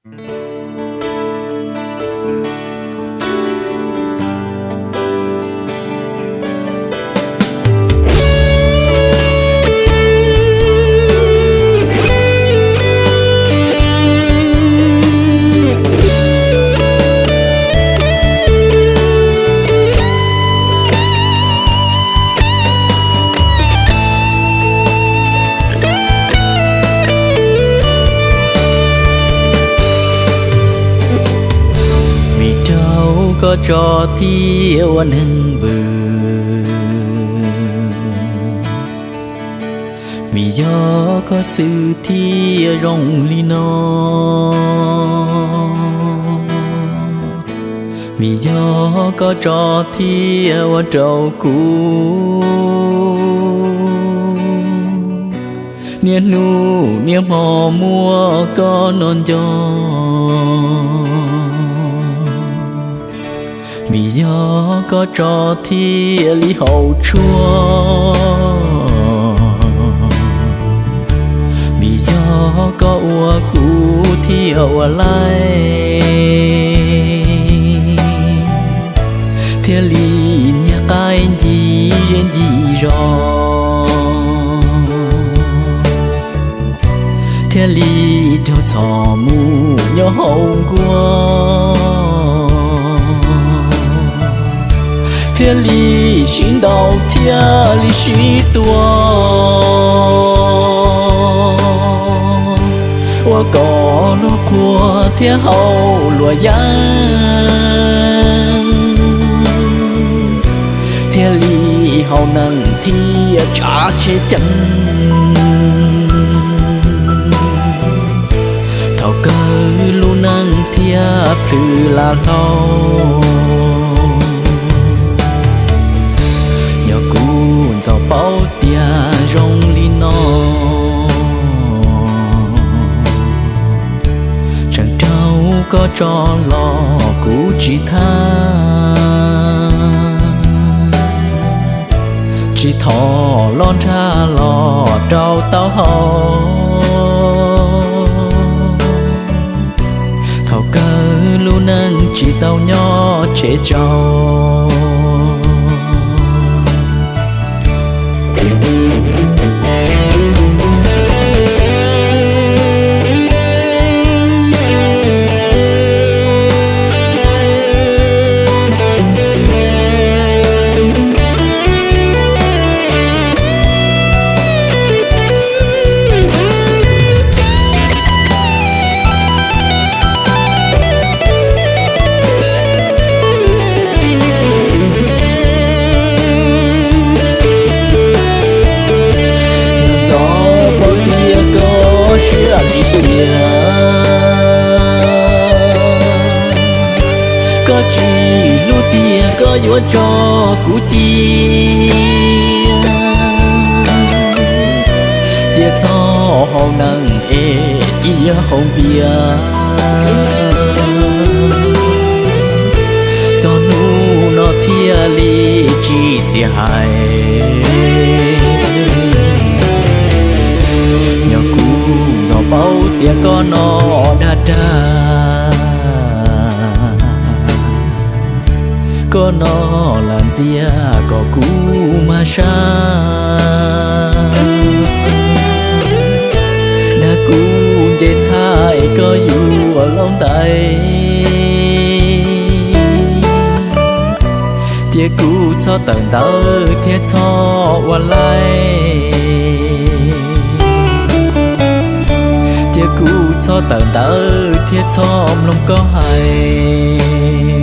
Vim rau koj tso thiab ua neeg vwm, vim yog koj xwb thiaj zoo li no. Vim yog koj tso thiab ua rau kuv niaj hnub niaj hmo muaj koj no nco. Vim yog koj tso thiaj li haum tshuaj, vim yog koj ua kuv thiaj ua laij, thiaj li nyias qaib ncig zej ncig zos, thiaj li raug txhom mus nyob hauv nkuaj, thiaj li sib ntaus thiaj li sib tua. Ua kom luag qhuas thiab haus luag yeeb, thiaj li haus neeg thiaj tshav tsheb ceeb. Thaum kawg lub neej thiaj plhws lam hlau, yog kuv ntxov paub tias zoo li no, tseem raug koj tso los kuv tsis thab, tsis thov los nrhab los rau taub hau. Thaum kawg lub neej tsis tau nyob tsev tsau. Ntxov paub tias koj siab lim hiam, koj tsis hlub tiag koj yuav tso kuv cia, cia txhob haus neeg es cia haus npias. Txog hnub no thiaj li tsis xiam hais, yog kuv ntxov paub tias koj no dag dag, koj no lam ntxias kom kuv mag sab, dag kuv nce thaj es koj yuav laub ntais, cia kuv txhob tawm ntawv thiab txhob ua laij, cia kuv txhob tawm ntawv thiab txhob mloog koj hais.